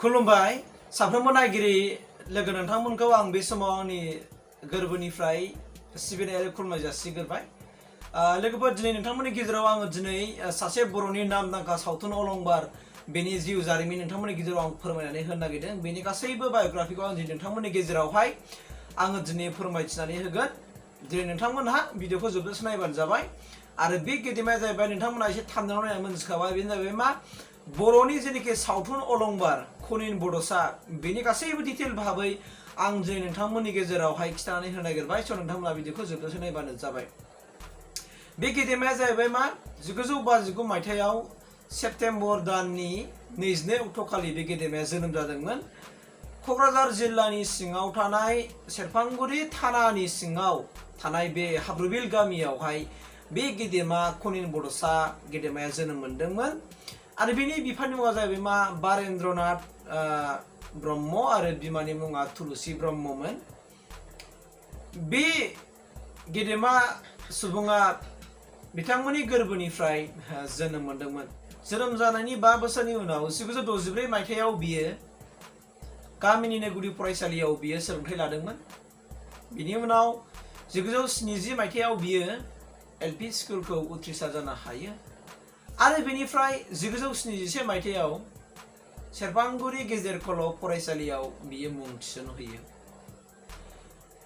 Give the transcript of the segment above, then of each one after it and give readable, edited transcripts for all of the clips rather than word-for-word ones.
खुलुमबाय साफ्रोमबो नायगिरि लोगो नोंथांमोनखौ आं बे समाव आंनि गोरबोनिफ्राय सिबिनाय आरो खुलुमनाय जासिग्रोबाय। लोगोफोर दिनै नोंथांमोननि गेजेराव आङो दिनै सासे बर'नि नामदांखा सावथुन अलंबार बेनि जिउ जारिमिन नोंथांमोननि गेजेराव आं फोरमायनानै होनो नागिरदों। बेनि गासैबो बाय'ग्राफिखौ आं दिनै नोंथांमोननि गेजेरावहाय आङो दिनै फोरमायथिनानै होगोन। दिनै नोंथांमोनहा भिडिअखौ जोबजासिम नायबानो जाबाय। आरो बे गेदेमाया जाहैबाय नोंथांमोनहा एसे थामनायाव नायनानै मोनथिखाबाय, बेनो जाहैबाय मा बर'नि जेनाखि सावथुन अलंबार खनिन बड'सा बेनि गासैबो डिटेल भाबै आं दिनै नोंथांमोननि गेजेरावहाय खिथानानै होनो नागिरबाय। स' नोंथांमोनहा भिडिअखौ जोबजासिम नायबानो जाबाय। बे गेदेमाया जाहैबाय मा 1959 मायथाइयाव सेप्तेम्बर दाननि 22 अक्ट'खालि बे गेदेमाया जोनोम जादोंमोन। क'क्राझार जिल्लानि सिङाव थानाय सेरफांगुरि थानानि सिङाव थानाय बे हाब्रुबिल गामियावहाय बे गेदेमा खनिन बड'सा गेदेमाया जोनोम मोनदोंमोन। आरो बिनि बिफानि मुङा जाहैबाय मा बारेन्द्रनाथ ब्रह्म आरो बिमानि मुङा तुलसी ब्रह्ममोन। बे गेदेमा सुबुङा बिथांमोननि गोरबोनिफ्राय जोनोम मोनदोंमोन। जोनोम जानायनि 5 बोसोरनि उनाव 1964 मायथाइयाव बियो गामिनिनो गुदि फरायसालियाव बियो सोलोंथाइ लादोंमोन। बिनि उनाव 1970 मायथाइयाव बियो एलपि स्कुलखौ उथ्रिसार जानो हायो। आरो बेनिफ्राय 1971 मायथाइयाव सेरफांगुरि गेजेर खलब फरायसालियाव बियो मुं थिसनहैयो।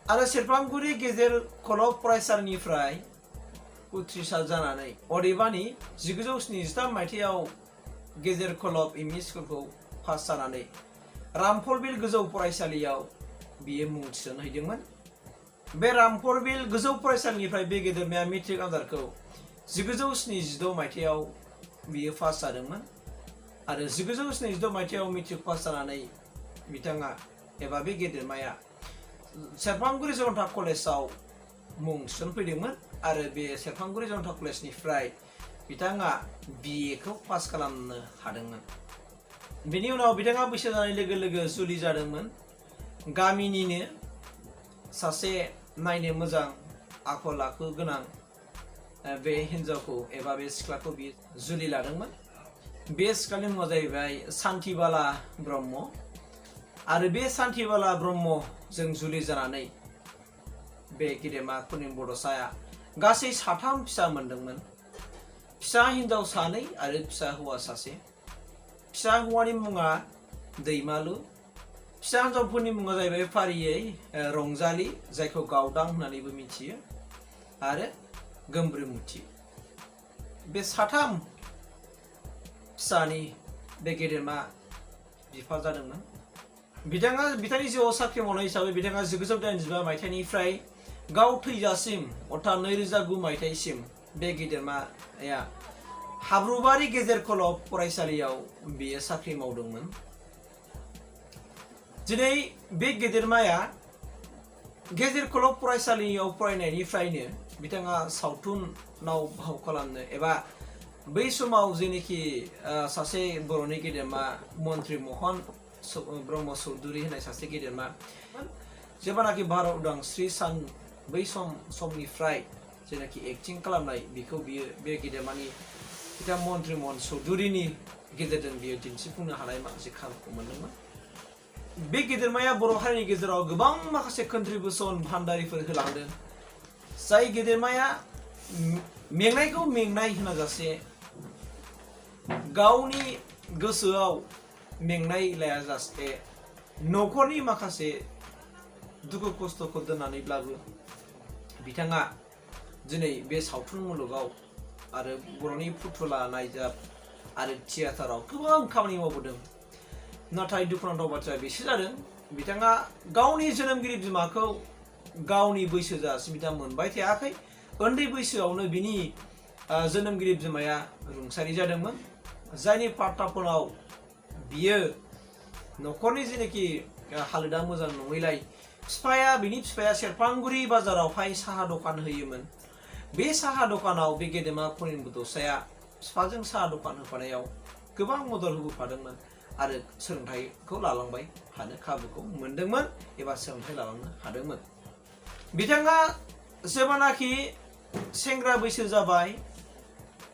आरो सेरफांगुरि गेजेर खलब फरायसालिनिफ्राय उथ्रिसार जानानै अदेबानि 1973 मायथाइयाव गेजेर खलब एमइ स्कुलखौ पास जानानै रामफलबिल गोजौ फरायसालियाव बियो मुं थिसनहैदोंमोन। बे रामफलबिल गोजौ फरायसालिनिफ्राय बे गेदेमाया मेट्रिक आनजादखौ 1976 मायथाइयाव बियो पास जादोंमोन। आरो 1976 मायथाइयाव मेट्रिक पास जानानै बिथाङा एबा बे गेदेमाया सेरफांगुरि जनता कलेजाव मुं थिसनफैदोंमोन। आरो बे सेरफांगुरि जनता कलेजनिफ्राय बिथाङा बिए खौ पास खालामनो हादोंमोन। बेनि उनाव बिथाङा बैसो जानाय लोगो लोगो जुलि जादोंमोन। गामिनिनो सासे नायनो मोजां आखल आखु गोनां बे हिन्जावखौ एबा बे सिख्लाखौ बियो जुलि लादोंमोन। बे सिख्लानि मुङा जाहैबाय सान्थिबाला ब्रह्म। आरो बे सान्थिबाला ब्रह्मजों जुलि जानानै बे गेदेमा खनिन बड'साया गासै 3 फिसा मोनदोंमोन। फिसा हिन्जाव 2 आरो फिसा हौवा 1। फिसा हौवानि मुङा दैमालु। फिसा हिन्जावफोरनि मुङा जाहैबाय फारियै रंजालि, जायखौ गावदां होननानैबो मिथियो, आरो गोमब्रोमुथि। बे 3 फिसानि बे गेदेमा बिफा जादोंमोन। बिथाङा बिथांनि जिउआव साख्रि मावनाय हिसाबै बिथाङा 1985 मायथाइनिफ्राय गाव थैजासिम अर्थात 2009 मायथाइसिम बे गेदेमाया हाब्रुबारि गेजेर खलब फरायसालियाव बियो साख्रि मावदोंमोन। दिनै बे गेदेमाया गेजेर खलब फरायसालियाव फरायनायनिफ्रायनो बिथाङा सावथुनाव फाव खालामनो एबा बै समाव जेनोखि सासे बर'नि गेदेमा मन्त्रि महन ब्रह्म चौधुरि होननाय सासे गेदेमा जेब्लानाखि भारत उदांस्रि सान बै समनिफ्राय जेनाखि एक्टिं खालामनाय बेखौ बियो बे गेदेमानि बिथां मन्त्रि महन चौधुरिनि गेजेरजों बियो दिन्थिफुंनो हानाय माखासे खाबुखौ मोनदोंमोन। बे गेदेमाया बर' हारिनि गेजेराव गोबां माखासे कन्ट्रिबिउसन भान्डारिफोर होलांदों। जाय गेदेमाया मेंनायखौ मेंनाय होनाजासे गावनि गोसोआव मेंनाय लायाजासे न'खरनि माखासे दुखु खस्थ'खौ दोननानैब्लाबो बिथाङा दिनै बे सावथुन मुलुगाव आरो बर'नि फुथुला नायजाब आरो थियेटाराव गोबां खामानि मावबोदों। नाथाय दुखुनांथाव बाथ्राया बेसो जादों, बिथाङा गावनि जोनोमगिरि बिमाखौ गावनि बैसो जाजासिम बिथाङा मोनबाय थायाखै। उन्दै बैसोआवनो बिनि जोनोमगिरि बिमाया रुंसारि जादोंमोन। जायनि पार्टाफोराव बियो न'खरनि जेनाखि हालोदा मोजां नङैलाय बिनि बिफाया सेरफांगुरि बाजारावहाय साहा दखान होयोमोन। बे साहा दखानाव बे गेदेमा खनिन बड'साया बिफाजों साहा दखान होफानायाव गोबां मदद होबोफादोंमोन आरो सोलोंथाइखौ लालांबाय थानो खाबुखौ मोनदोंमोन एबा सोलोंथाइ लालांनो हादोंमोन। बिथाङा जेब्लानाखि सेंग्रा बैसो जाबाय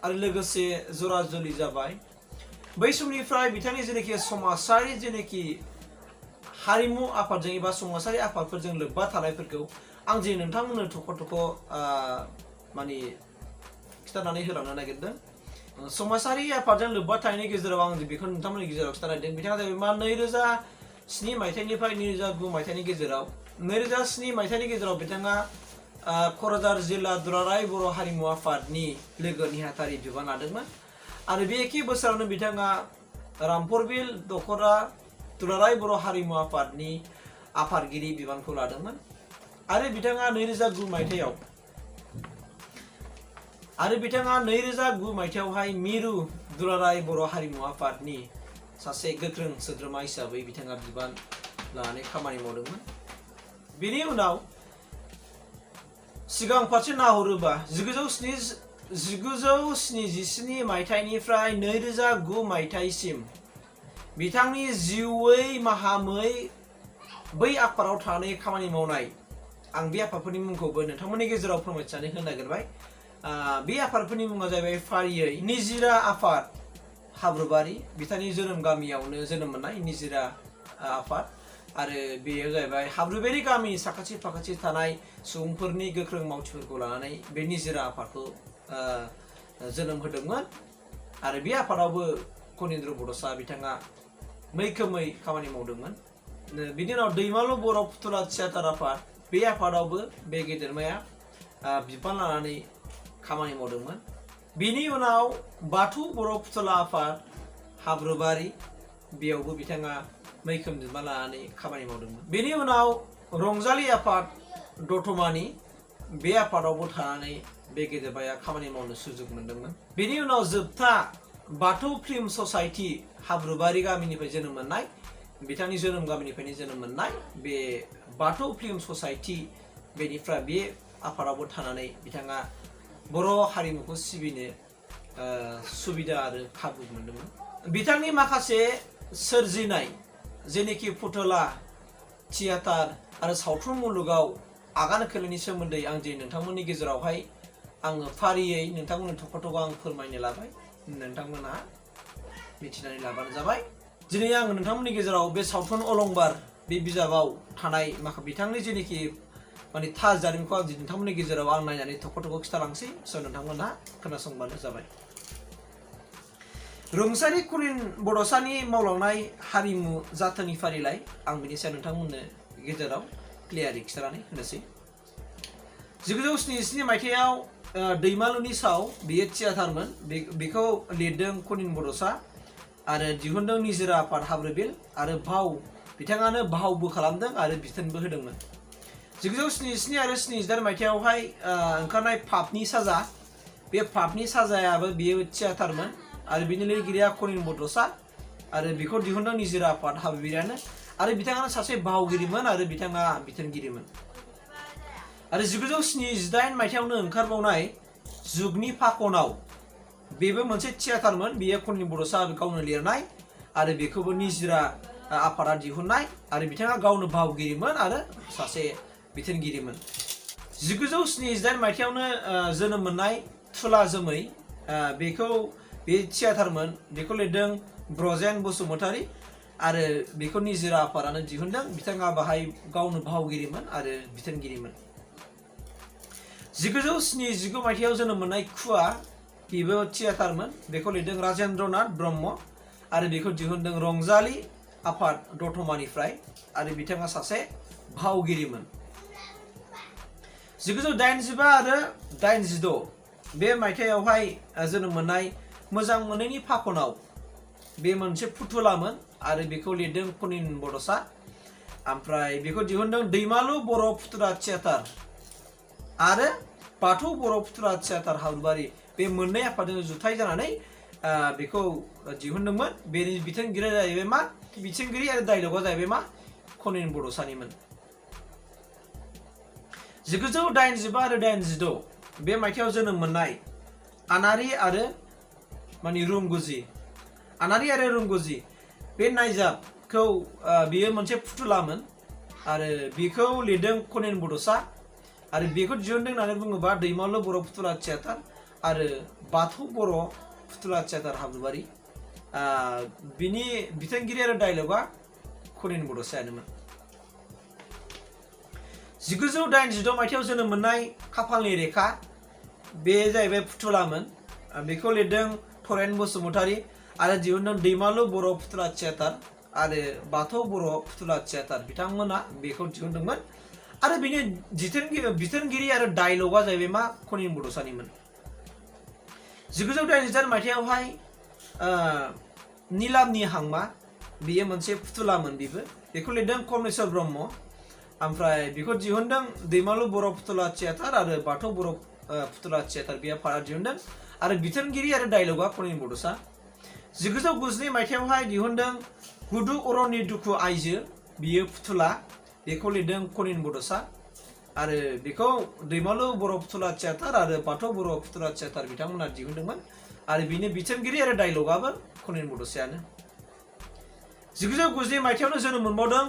आरो लोगोसे जरा जुलि जाबाय, बै समनिफ्राय बिथांनि जेनेखि समाजारि जेनेखि हारिमु आफादजों एबा समाजारि आफादफोरजों लोब्बा थानायफोरखौ आं जे नोंथांमोननो थख' माने खिथानानै होलांनो नागिरदों। समाजारि आफादजों लोब्बा थानायनि गेजेराव आं बेखौ नोंथांमोननि गेजेराव खिथानायदों। बिथाङा जाहैबाय मा 2007 मायथाइनिफ्राय 2009 मायथाइनि गेजेराव 2007 मायथाइनि गेजेराव बिथाङा क'क्राझार जिल्ला दुलाराय बर' हारिमु आफादनि लोगो नेहाथारि बिबान लादोंमोन आरो बे एखे बोसोरावनो बिथाङा रामफरबिल दख'रा दुलाराय बर' हारिमु आफादनि आफादगिरि बिबानखौ लादोंमोन आरो बिथाङा 2009 मायथाइयावहाय मिरु दुलाराय बर' हारिमु आफादनि सासे गोख्रों सोद्रोमा हिसाबै बिथाङा बिबान लानानै खामानि मावदोंमोन। बेनि उनाव सिगां फारसे नाहरोबा 1977 मायथाइनिफ्राय 2009 मायथाइसिम बिथांनि जिउयै माहामै बै आफादाव थानानै खामानि मावनाय आं बे आफादफोरनि मुंखौबो नोंथांमोननि गेजेराव फोरमायथिनानै होनो नागिरबाय। बे आफादफोरनि मुङा जाहैबाय फारियै निजिरा आफाद हाब्रुबारि, बिथांनि जोनोम गामियावनो जोनोम मोननाय निजिरा आफाद, आरो बेयो जाहैबाय हाब्रुबारि गामिनि साखाथि फाखाथि थानाय सुबुंफोरनि गोख्रों मावथिफोरखौ लानानै बे निजिरा आफादखौ जोनोम होदोंमोन आरो बे आफादावबो खनिन्द्र बड'सा बिथाङा मैखोमै खामानि मावदोंमोन। बिनि उनाव दैमालु बर' फुथुला थियाटार आफाद, बे आफादावबो बे गेदेरमाया बिबान लानानै खामानि मावदोंमोन। बिनि उनाव बाथौ बर' फुथुला आफाद हाब्रुबारि, बेयावबो बिथाङा मैखोम बिबान लानानै खामानि मावदोंमोन। बेनि उनाव रंजालि आफाद दतमानि, बे आफादावबो थानानै बे गेदेरमाया खामानि मावनो सुजुग मोनदोंमोन। बेनि उनाव जोबथा बाथौ फिल्म ससाइटि हाब्रुबारि गामिनिफ्राय जोनोम मोननाय, बिथांनि जोनोम गामिनिफ्रायनो जोनोम मोननाय बे बाथौ फिल्म ससाइटि, बेनिफ्राय बे आफादावबो थानानै बिथाङा बर' हारिमुखौ सिबिनो सुबिदा आरो खाबु मोनदोंमोन। बिथांनि माखासे सोरजिनाय जेनेखि फुथुला थियाटार आरो सावथुन मुलुगाव आगान खोलैनायनि सोमोन्दै आं जे नोंथांमोननि गेजेरावहाय आङो फारियै नोंथांमोननो थख' आं फोरमायनो लाबाय, नोंथांमोना मिथिनानै लाबानो जाबाय। दिनै आं नोंथांमोननि गेजेराव बे सावथुन अलंबार बे बिजाबाव थानाय माखासे बिथांनि जेनेखि माने थार जारिमिनखौ आं नोंथांमोननि गेजेराव आं नायनानै थख' खिथालांसै, नोंथांमोनहा खोनासंबानो जाबाय। रुंसारि खनिन बड'सानि मावलांनाय हारिमु जाथोनि फारिलाइ आं बिनि सायाव नोंथांमोननो गेजेराव क्लियारै खिथानानै होनोसै। 1977 मायथाइयाव दैमालुनि साव, बेयो थियाटारमोन, बेखौ लिरदों खनिन बड'सा आरो दिहुनदों निजिरा आफाद हाब्रुबिल आरो बिथाङानो भावबो खालामदों आरो बिथोनबो होदोंमोन। 1977 आरो 78 मायथाइयावहाय ओंखारनाय पापनि साजा, बे पापनि साजायाबो बेयो थियाटारमोन आरो बिनि लिरगिरिया खनिन बड'सा आरो बेखौ दिहुनदों निजिरा आफाद हाब्रुबिलानो आरो बिथाङानो सासे भावगिरिमोन आरो बिथाङा बिथोनगिरिमोन। आरो 1978 मायथाइयावनो ओंखारबावनाय जुगनि फाखनाव, बेबो मोनसे थियाटारमोन, बेयो खनिन बड'सा गावनो लिरनाय आरो बेखौबो निजिरा आफादा दिहुननाय आरो बिथाङा गावनो भावगिरिमोन आरो सासे बिथोनगिरिमोन। 1978 मायथाइयावनो जोनोम मोननाय थुला जोमै, बे थियाटारमोन, बेखौ लिरदों ब्रजेन बसुमतारी आरो बेखौ निजिरा आफादानो दिहुनदों, बिथाङा बाहाय गावनो भावगिरिमोन आरो बिथोनगिरिमोन। 1979 मायथाइयाव जोनोम मोननाय खुवा, बेबो थियाटारमोन, बेखौ लिरदों राजेन्द्रनाथ ब्रह्म आरो बेखौ दिहुनदों रंजालि आफाद दतमानिफ्राय आरो बिथाङा सासे भावगिरिमोन। 1985 आरो 86 बे मायथाइयावहाय जोनोम मोननाय मोजां मोनैनि फाखनाव, बे मोनसे फुथुलामोन आरो बेखौ लिरदों खनिन बड'सा, ओमफ्राय बेखौ दिहुनदों दैमालु बर' फुथुला थियाटार आरो बाथौ बर' फुथुला थियाटार हाब्रुबारि, बे मोननै आफादजों जुथाइ जानानै बेखौ दिहुनदोंमोन। बेनि बिथोनगिरिया जाहैबाय मा, बिथोनगिरि आरो डायलगा जाहैबाय मा, खनिन बड'सानिमोन। 1985 आरो 86 बे मायथाइयाव जोनोम मोननाय आनारि आरो रुंगुजि, बे नायजाबखौ बेयो मोनसे फुथुलामोन आरो बेखौ लिरदों खनिन बड'सा आरो बेखौ दिहुनदों होननानै बुङोबा दैमालु बर' फुथुला थियाटार आरो बाथौ बर' फुथुला थियाटार हाब्रुबारि। बिनि बिथोनगिरि आरो डायलगा खनिन बड'सायानोमोन 1986 मायथाइयाव जोनोम मोननाय खाफालनि रेखा बे जाहैबाय फुथुलामोन बेखौ लिरदों थरेन बसुमतारी आरो दिहुनदों दैमालु बर' फुथुला थियेटार आरो बाथौ बर' फुथुला थियेटार बिथांमोना बेखौ दिहुनदोंमोन आरो बिनि बिथोनगिरि आरो डायलगा जाहैबाय मा खनिन बड'सानिमोन 1988 मायथाइयावहाय नीलामनि हांमा बियो मोनसे फुथुलामोन बेखौ लिरदों कमलेश्वर ब्रह्म ओमफ्राय बेखौ दिहुनदों दैमालु बर' फुथुला थियेटार आरो बाथौ बर' फुथुला थियेटार बियो फारा दिहुनदों आरो बिथोनगिरि आरो डायलगा खनिन बड'सा 1992 मायथाइयावहाय दिहुनदों हुदु अरननि दुखु आइजो बियो फुथुला बेखौ लिरदों खनिन बड'सा आरो बेखौ दैमालु बर' फुथुला थियेटार आरो बाथौ बर' फुथुला थियेटार बिथांमोना दिहुनदोंमोन आरो बिनि बिथोनगिरि आरो डायलगाबो खनिन बड'सायानो 1992 मायथाइयावनो जोनोम मोनबावदों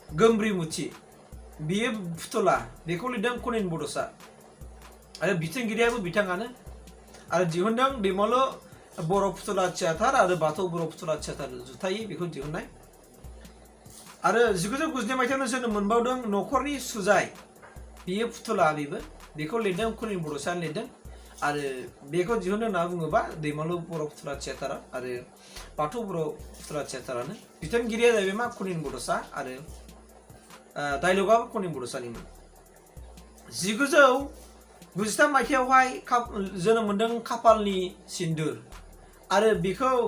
गोमब्रिमुथि बियो फुथुला बेखौ लिरदों खनिन बड'सा आरो बिथोनगिरियाबो बिथाङानो आरो दिहुनदों दैमालु बर' फुथुला थियेटार आरो बाथौ बर' फुथुला थियेटार जुथायै बेखौ दिहुननाय आरो 1992 मायथाइयावनो जोनोम मोनबावदों न'खरनि सुजाय बियो फुथुला बेखौ लिरदों खनिन बड'सायानो लिरदों आरो बेखौ दिहुनदों होनना बुङोबा दैमालु बर' फुथुला थियेटार आरो बाथौ बर' फुथुला थियेटारानो बिथोनगिरिया जाहैबाय मा खनिन बड'सा आरो डायलगाबो खनिन बड'सानिमोन 1993 मायथाइयावहाय जोनोम मोनदों खाफालनि सिन्दुर आरो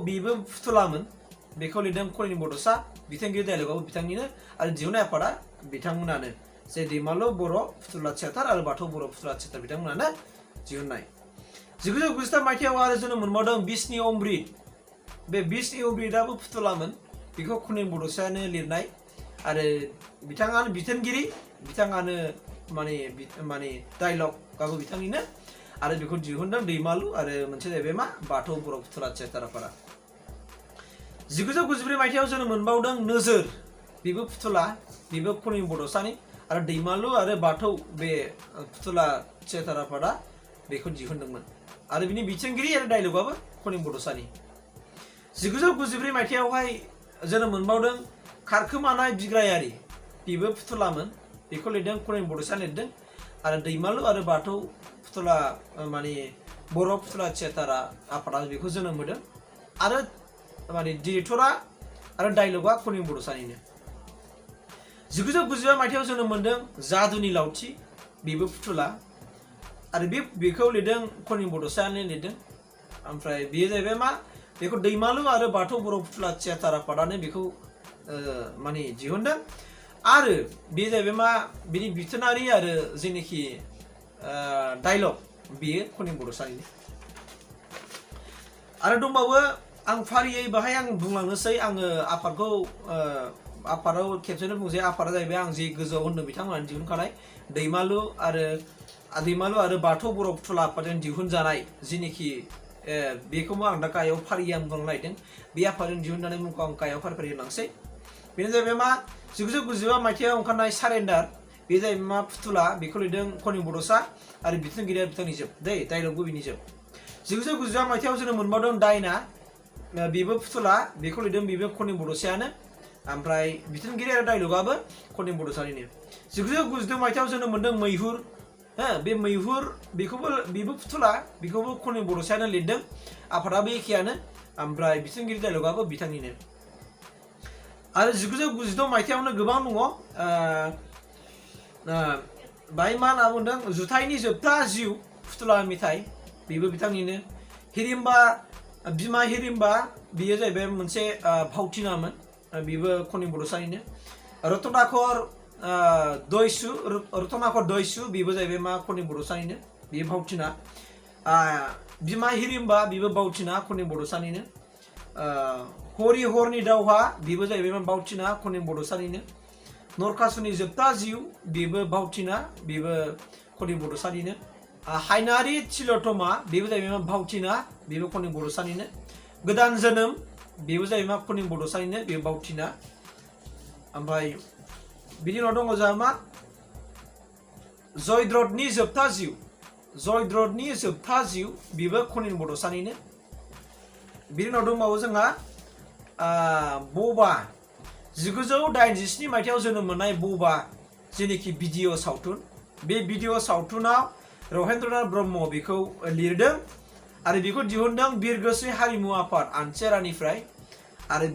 बेबो फुथुलामोन बेखौ लिरदों खनिन बड'सा बिथांगिरि डायलगाबो बिथांनिनो आरो दिहुननाय आफादा बिथांमोनानो जे दैमालु बर' फुथुला थियेटार आरो बाथौ बर' फुथुला थियेटार बिथांमोनानो दिहुननाय 1993 मायथाइयाव आरो जोनोम मोनबावदों बिष्णु अमृत बे बिष्णु अमृतआबो फुथुलामोन बेखौ खनिन बड'सायानो लिरनाय आरो बिथाङानो बिथोनगिरि बिथाङानो माने डायलगाबो बिथांनिनो आरो बेखौ दिहुनदों दैमालु आरो मोनसे जाहैबाय मा बाथौ बर' फुथुला थियेटार आफादा 1994 मायथाइयाव जोनोम मोनबावदों नोजोर बेबो फुथुला बेबो खनिन बड'सानि आरो दैमालु आरो बाथौ बे फुथुला थियेटार आफादा बेखौ दिहुनदोंमोन आरो बिनि बिथोनगिरि आरो डायलगाबो खनिन बड'सानि 1994 मायथाइयावहाय जोनोम मोनबावदों खारखोमानाय बिग्रायारि बेबो फुथुलामोन बेखौ लिरदों खनिन बड'सायानो लिरदों आरो दैमालु आरो बाथौ फुथुला बर' फुथुला थियेटार आफादा बेखौ जोनोम होदों आरो डिरेक्टरा आरो डायलगा खनिन बड'सानिनो 1995 मायथाइयाव जोनोम मोनदों जादुनि लावथि बेबो फुथुला आरो बेखौ लिरदों खनिन बड'सायानो लिरदों ओमफ्राय बेयो जाहैबाय मा बेखौ दैमालु आरो बाथौ बर' फुथुला थियेटार आफादानो बेखौ दिहुनदों आरो बे जाहैबाय मा बिनि बिथोनारि आरो जेनाखि डायलग बेयो खनिन बड'सानिनो आरो दंबावो आं फारियै बाहाय आं बुंलांनोसै आङो आफादाव खेबसेनो बुंसै आफादा जाहैबाय आं जे गोजौआव होनदों बिथांमोनानो दिहुनखानाय दैमालु आरो बाथौ बर' फुथुला आफादजों दिहुनजानाय जेनाखि बेखौबो आं दा गाहायाव फारियै आं बुंनो नागिरदों बे आफादजों दिहुनजानाय मुंखौ आं गाहायाव फारि होलांसै बेनो जाहैबाय मा 1995 मायथाइयाव ओंखारनाय सारेन्डार बे जाहैबाय मा फुथुला बेखौ लिरदों खनिन बड'सा आरो बिथोनगिरिया बिथांनि जोब डायलगबो बिनि जोब 1996 मायथाइयाव जोनोम मोनबावदों दायना बेबो फुथुला बेखौ लिरदों बेबो खनिन बड'सायानो ओमफ्राय बिथोनगिरि आरो डायलगाबो खनिन बड'सानिनो 1992 मायथाइयाव जोनोम मोनदों मैहुर बे मैहुर बेबो फुथुला बेखौबो खनिन बड'सायानो लिरदों आफादाबो एखेयानो ओमफ्राय बिथोनगिरि डायलगाबो बिथांनिनो आरो 1996 मायथाइयावनो गोबां दङ बाहाय मा होनना बुंदों जुथाइनि जोबथा जिउ फुथुला मेथाइ बेबो बिथांनिनो हिरिम्बा बिमा हिरिम्बा बेयो जाहैबाय मोनसे भावथिनामोन बेबो खनिन बड'सानिनो रत्नाकर दयसु बेबो जाहैबाय मा खनिन बड'सानिनो बेयो भावथिना बिमा हिरिम्बा बेबो भावथिना खनिन बड'सानिनो हरि हरनि दावहा बेबो जाहैबाय मा भावथिना खनिन बड'सानिनो नरकासुनि जोबथा जिउ बेबो भावथिना बेबो खनिन बड'सानिनो हायनारि थिल'थमा बेबो जाहैबाय मा भावथिना बेबो खनिन बड'सानिनो गोदान जोनोम बेबो जाहैबाय मा खनिन बड'सानिनो बेबो भावथिना ओमफ्राय बिनि उनाव दङ जोंहा मा जयद्रथनि जोबथा जिउ बेबो खनिन बड'सानिनो बिनि उनाव दंबावो जोंहा बबा 1987 मायथाइयाव जोनोम मोननाय बबा जेनेखि भिडिअ सावथुन बे भिडिअ सावथुनाव रहेन्द्रनाथ ब्रह्म बेखौ लिरदों आरो बेखौ दिहुनदों बिरगोस्रि हारिमु आफाद आनसेरानिफ्राय आरो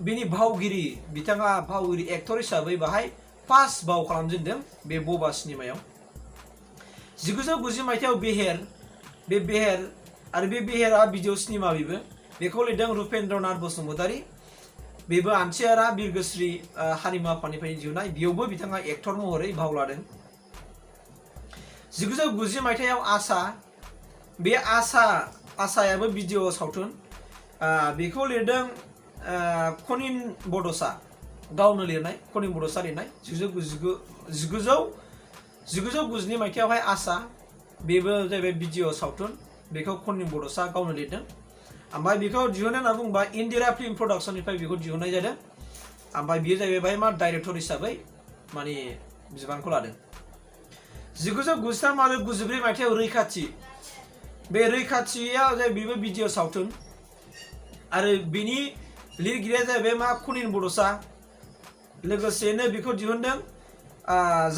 बेनि भावगिरि बिथाङा भावगिरि एक्टर हिसाबै बाहाय फार्स्ट भाव खालामजेनदों बे बबा सिनेमायाव 1990 मायथाइयाव बेहेर आरो बे बेहेरा भिडिअ सिनेमा बेखौ लिरदों रुपेन्द्रनाथ बसुमतारी बेबो आनसेरा बिरगोस्रि हारिमु आफादनिफ्राय दिहुननाय बेयावबो बिथाङा एक्टर महरै भाव लादों 1990 मायथाइयाव बे आसायाबो भिडिअ सावथुन बेखौ लिरदों खनिन बडसा गावनो लिरनाय खनिन बडसा लिरनाय 1990 मायथाइयावहाय बेबो जाहैबाय भिडिअ सावथुन बेखौ खनिन बडसा गावनो लिरदों ओमफ्राय बेखौ दिहुननो होनना बुङोबा इन्दिरा फिल्म प्रडाक्शननिफ्राय बेखौ दिहुननाय जादों ओमफ्राय बेयो जाहैबाय मा डाइरेक्टर हिसाबै माने बिबानखौ लादों 1993 आरो 94 मायथाइयाव रैखाथि बे रैखाथिया बेबो भिडिअ सावथुन आरो बिनि लिरगिरिया जाहैबाय मा खनिन बडसा लोगोसेनो बेखौ दिहुनदों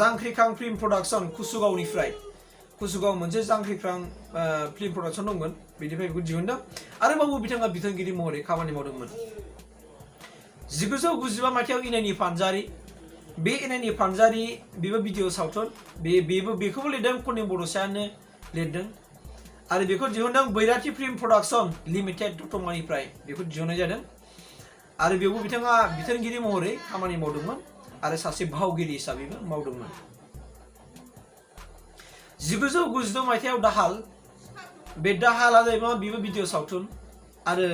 जांख्रिखां फिल्म प्रडाक्शन कुसुगाव मोनसे जांख्रिखां फिल्म प्रडाक्शन दंमोन बेनिफ्राय बेखौ दिहुनदों आरोबाव बिथाङा बिथोनगिरि महरै खामानि मावदोंमोन 1995 मायथाइयाव इनाइनि फानजारि बे इनाइनि फानजारि बेबो भिडिअ सावथुन बेखौबो लिरदों खनिन बडसायानो लिरदों आरो बेखौ दिहुनदों बैराथि फिल्म प्रडाक्शन लिमिटेड दतमानिफ्राय बेखौ दिहुननाय जादों आरो बेयावबो बिथाङा बिथोनगिरि महरै खामानि मावदोंमोन आरो सासे भावगिरि हिसाबैबो मावदोंमोन 1996 मायथाइयाव दाहाल बे दाहालआ जाहैबाय बेबो भिडिअ सावथुन आरो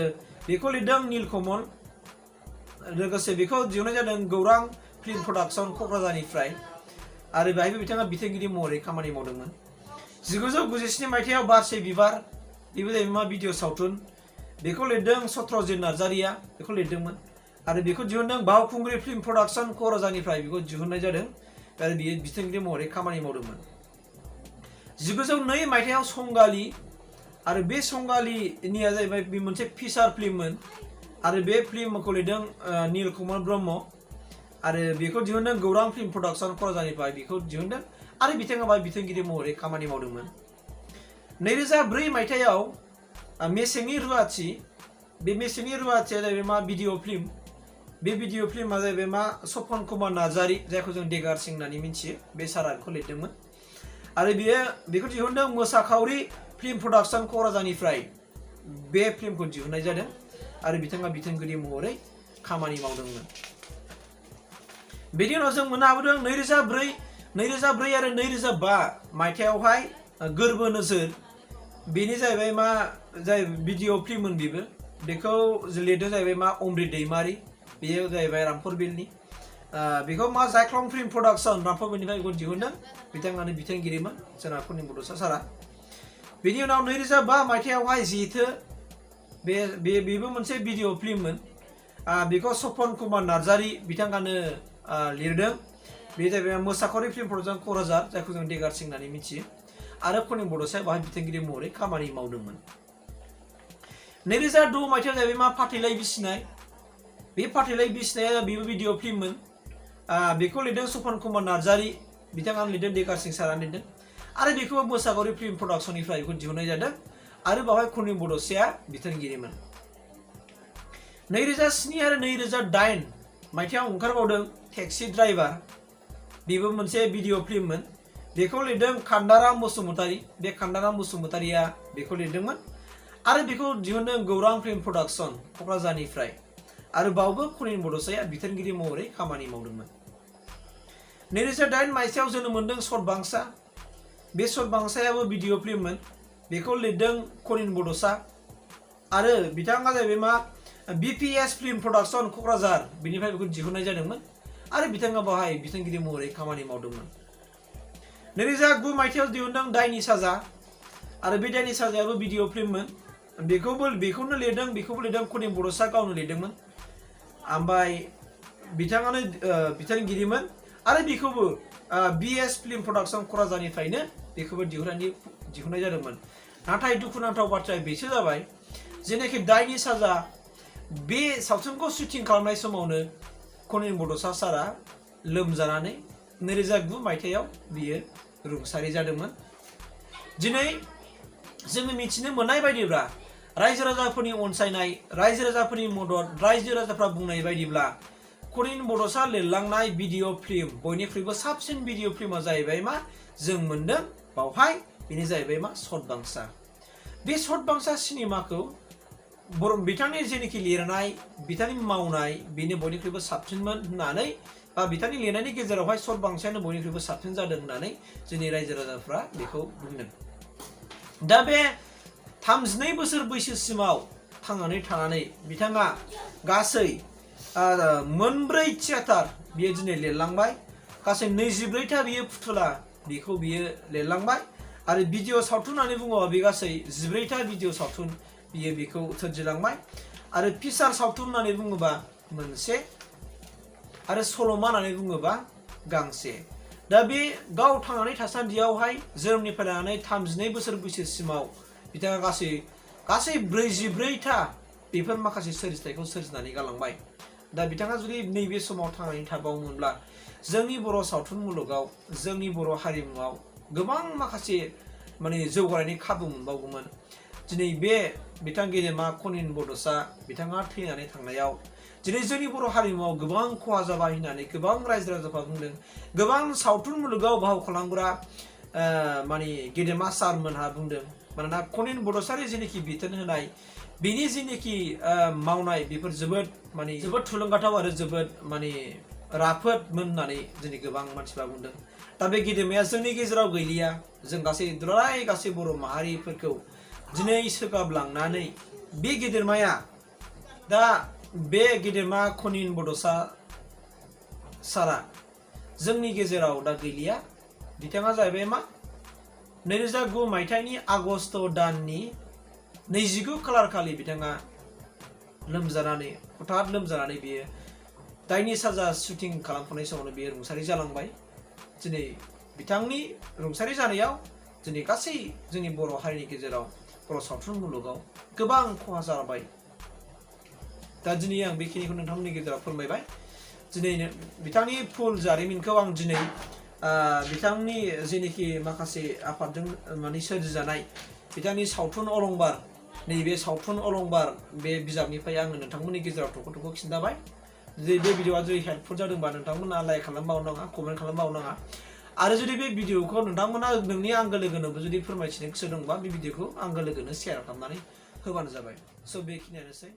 बेखौ लिरदों नीलकमल लोगोसे बेखौ दिहुननाय जादों गौरां फिल्म प्रडाक्शन क'क्राझारनिफ्राय आरो बेहायबो बिथाङा बिथोनगिरि महरै खामानि मावदोंमोन 1997 मायथाइयाव बारसे बिबार बेबो जाहैबाय मा भिडिअ सावथुन बेखौ लिरदों सत्रजित नार्जारिया बेखौ लिरदोंमोन आरो बेखौ दिहुनदों बावखुंग्रि फिल्म प्रडाक्शन क'क्राझारनिफ्राय बेखौ दिहुननाय जादों आरो बियो बिथोनगिरि महरै खामानि मावदोंमोन 1902 मायथाइयाव संगालि आरो बे संगालिनिया जाहैबाय बे मोनसे फिसार फिल्ममोन आरो बे फिल्मखौ लिरदों नीलकमल ब्रह्म आरो बेखौ दिहुनदों गौरां फिल्म प्रडाक्शन क'क्राझारनिफ्राय बेखौ दिहुनदों आरो बिथाङा बिथोनगिरि महरै खामानि मावदोंमोन 2004 मायथाइयाव मेसेंनि रुवाथि बे मेसेंनि रुवाथिया जाहैबाय मा भिडिअ फिल्म बे भिडिअ फिल्मा जाहैबाय मा सपन कुमार नार्जारि जायखौ जों देगारसिं होननानै मिथियो बे सारा बेखौ लिरदोंमोन आरो बेखौ दिहुनदों मोसाखावरि फिल्म प्रडाक्शन क'क्राझारनिफ्राय बे फिल्मखौ दिहुननाय जादों आरो बिथाङा बिथोनगिरि महरै खामानि मावदोंमोन बेनि उनाव जों मोननो हाबोदों 2004 आरो 2005 मायथाइयावहाय गोरबो नोजोर बेनि जाहैबाय मा जाय भिडिअ फिल्ममोन बेखौ लिरदों जाहैबाय मा अमृत दैमारि बेयो जाहैबाय रामपुरबिलनि बेखौ मा जायख्लं फिल्म प्रडाक्शन रामपुरबिलनिफ्राय बेखौ दिहुनदों बिथाङानो बिथोनगिरिमोन जोंना खनिन बडसा सारा बेनि उनाव 2005 मायथाइयावहाय जेथो बेबो मोनसे भिडिअ फिल्ममोन बेखौ सपन कुमार नार्जारि बिथाङानो लिरदों बे जाहैबाय मोसाखावरि फिल्म प्रडाक्शन क'क्राझार जायखौ जों देगारसिं होननानै मिथियो आरो खनिन बडसाया बाहाय बिथोनगिरि महरै खामानि मावदोंमोन 2006 मायथाइयाव जाहैबाय मा फाथैलाइ बिसिनाय बे फाथैलाइ बिसिनाया बेबो भिडिअ फिल्ममोन बेखौ लिरदों सपन कुमार नार्जारि बिथाङानो लिरदों देगारसिं सारानो लिरदों आरो बेखौ मोसाखावरि फिल्म प्रडाक्शननिफ्राय बेखौ दिहुननाय जादों आरो बाहाय खनिन बडसाया बिथोनगिरिमोन 2007 आरो 2008 मायथाइयाव ओंखारबावदों टेक्सि ड्राइभार बेबो मोनसे भिडिअ फिल्ममोन बेखौ लिरदों खान्दाराम बसुमतारी बे खान्दाराम बसुमतारीया बेखौ लिरदोंमोन आरो बेखौ दिहुनदों गौरां फिल्म प्रडाक्शन क'क्राझारनिफ्राय आरो बावबो खनिन बडसाया बिथोनगिरि महरै खामानि मावदोंमोन 2008 मायथाइयाव जोनोम मोनदों सतबांसा बे सतबांसायाबो भिडिअ फिल्ममोन बेखौ लिरदों खनिन बडसा आरो बिथाङा जाहैबाय मा BPS फिल्म प्रडाक्शन क'क्राझार बेनिफ्राय बेखौ दिहुननाय जादोंमोन आरो बिथाङा बाहाय बिथोनगिरि महरै खामानि मावदोंमोन 2009 मायथाइयाव दिहुनदों दायनि साजा आरो बे दायनि साजायाबो भिडिअ फिल्ममोन बेखौनो लिरदों खनिन बडसा गावनो लिरदोंमोन ओमफ्राय बिथाङानो बिथोनगिरिमोन आरो बेखौबो BS फिल्म प्रडाक्शन क'क्राझारनिफ्रायनो बेखौबो दिहुननाय जादोंमोन नाथाय दुखुनांथाव बाथ्राया बेसो जाबाय जेनाखि दायनि साजा बे सावथुनखौ शुटिं खालामनाय समावनो खनिन बड'सा सारा लोमजानानै 2009 मायथाइयाव बियो रुंसारि जादोंमोन। दिनै जोङो मिथिनो मोननाय बायदिब्ला रायजो राजाफोरनि अनसायनाय, रायजो राजाफोरनि मदद, रायजो राजाफ्रा बुंनाय बायदिब्ला खनिन बड'सा लिरलांनाय भिडिअ फिल्म बयनिख्रुइबो साबसिन भिडिअ फिल्मा जाहैबाय मा जों मोनदों बावहाय बेनो जाहैबाय मा सतबांसा। बे सतबांसा सिनेमाखौ बिथांनि जेनाखि लिरनाय, बिथांनि मावनाय बेनो बयनिख्रुइबो साबसिनमोन होननानै बा बिथांनि लिरनायनि गेजेरावहाय सतबांसायानो बयनिख्रुइबो साबसिन जादों होननानै जोंनि रायजो राजाफ्रा बेखौ बुंदों। दा बे 32 बोसोर बैसोसिमाव थांनानै थानानै बिथाङा गासै मोनब्रै थियेटार बियो दिनै लिरलांबाय, गासै 24टा बियो फुथुला बेखौ बियो लिरलांबाय आरो भिडिअ सावथुन होननानै बुङोबा बे गासै 14टा भिडिअ सावथुन बियो बेखौ सोरजिलांबाय आरो फिसार सावथुन होननानै बुङोबा मोनसे आरो सल'मा होननानै बुङोबा गांसे। दा बे गाव थांनानै थासान्दियावहाय जोनोमनिफ्राय लानानै 32 बोसोर बैसोसिमाव बिथाङा गासै 44टा बेफोर माखासे सोरजिथायखौ सोरजिनानै गालांबाय। दा बिथाङा जुदि नैबे समाव थांनानै थाबावोमोनब्ला जोंनि बर' सावथुन मुलुगाव, जोंनि बर' हारिमुआव गोबां माखासे माने जौगानायनि खाबु मोनबावगौमोन। दिनै बे बिथां गेदेमा खनिन बड'सा बिथाङा थैनानै थांनायाव दिनै जोंनि बर' हारिमुआव गोबां खहा जाबाय होननानै गोबां रायजो राजाफ्रा बुंदों। गोबां सावथुन मुलुगाव बाहाव खालामग्रा माने गेदेमा सारमोनहा बुंदों। मानोना खनिन बड'सानि जेनाखि बिथोन होनाय बेनि जेनाखि मावनाय बेफोर जोबोद थुलुंगाथाव आरो जोबोद माने राफोदमोन होननानै दिनै गोबां मानसिफ्रा बुंदों। दा बे गेदेमाया जोंनि गेजेराव गैलिया। जों गासै बर' माहारिफोरखौ दिनै सोगाबलांनानै बे गेदेमाया दा बे गेदेमा खनिन बड'सा सारा जोंनि गेजेराव दा गैलिया। बिथाङा जाहैबाय मा 2009 मायथाइनि आगस्ट दाननि 29 खालार खालि बिथाङा लोमजानानै हठात लोमजानानै बियो दायनि साजा शुटिं खालामफुनाय समावनो बियो रुंसारि जालांबाय। दिनै बिथांनि रुंसारि जानायाव दिनै गासै जोंनि बर' हारिनि गेजेराव, बर' सावथुन मुलुगाव गोबां खहा जाबाय। दा दिनै आं बेखिनिखौ नोंथांमोननि गेजेराव फोरमायबाय। दिनै बिथांनि फुल जारिमिनखौ आं दिनै बिथांनि जेनाखि माखासे आफादजों माने सोरजिजानाय बिथांनि सावथुन अलंबार, नैबे सावथुन अलंबार बे बिजाबनिफ्राय आङो नोंथांमोननि गेजेराव थख' खिन्थाबाय। जुदि बे भिडिअआ जुदि हेल्पफुल जादोंबा नोंथांमोना लाइक खालामबावनाङा, कमेन्ट खालामबावनाङा आरो जुदि बे भिडिअखौ नोंथांमोना नोंनि आंगो लोगोनोबो जुदि फोरमायथिनो गोसो दंबा बे भिडिअखौ आंगो लोगोनो शेयार खालामनानै होबानो जाबाय। स' बेखिनियानोसै।